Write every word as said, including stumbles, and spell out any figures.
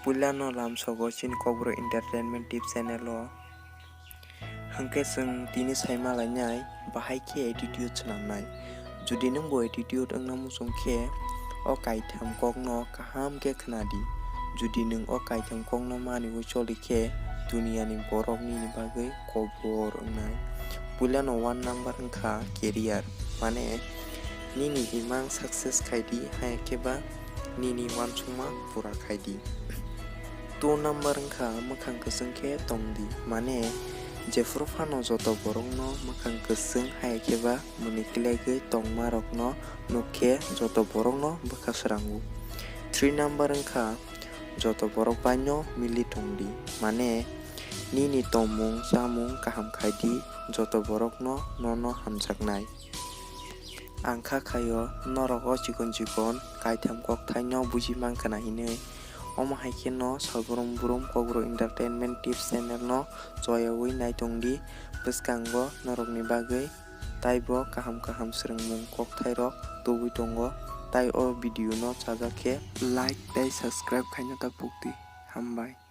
Puilano lamsogo chini Kokborok Entertainment Tips channel o. Hwnkhe chwng tini saima lainai bahai khe attitude swnamnai. Jodi nwng bo attitude wngna muchung khe o kaitham kokno kaham khe khna di. Jodi nwng o kaitham kokno maniwi choli khe duniyani borok nini bagwi kobor wngnai. Puilano one number wngkha career, mane nini imang success khai di, hai khe ba nini uansukma pura khai di. Two number wngkha mwkhang kwchwng khe tong di, mane jephuru phano joto borokno mwkhang kwchwng hai khe ba mwnwi klegwi tongma rokno nuk khe joto borokno bwkha srango. Three number wngkha joto borok baino mili tong di, mane nini tongmung chamung kaham khai di, joto borokno nono hamjaknai. Ang kha khaio norok o chikon chikon kaitham kokthaino buji mankha na hinwi. Omo hai kheno sal brum brum Kokborok Entertainment Tips channel no choyawi nai tong di, bwskango norokni bagwi taibo kaham kaham swrwngmung kokthairok tubui tongo, tai o video no chajak khe like tei subscribe khaina ta puk di. Hambai.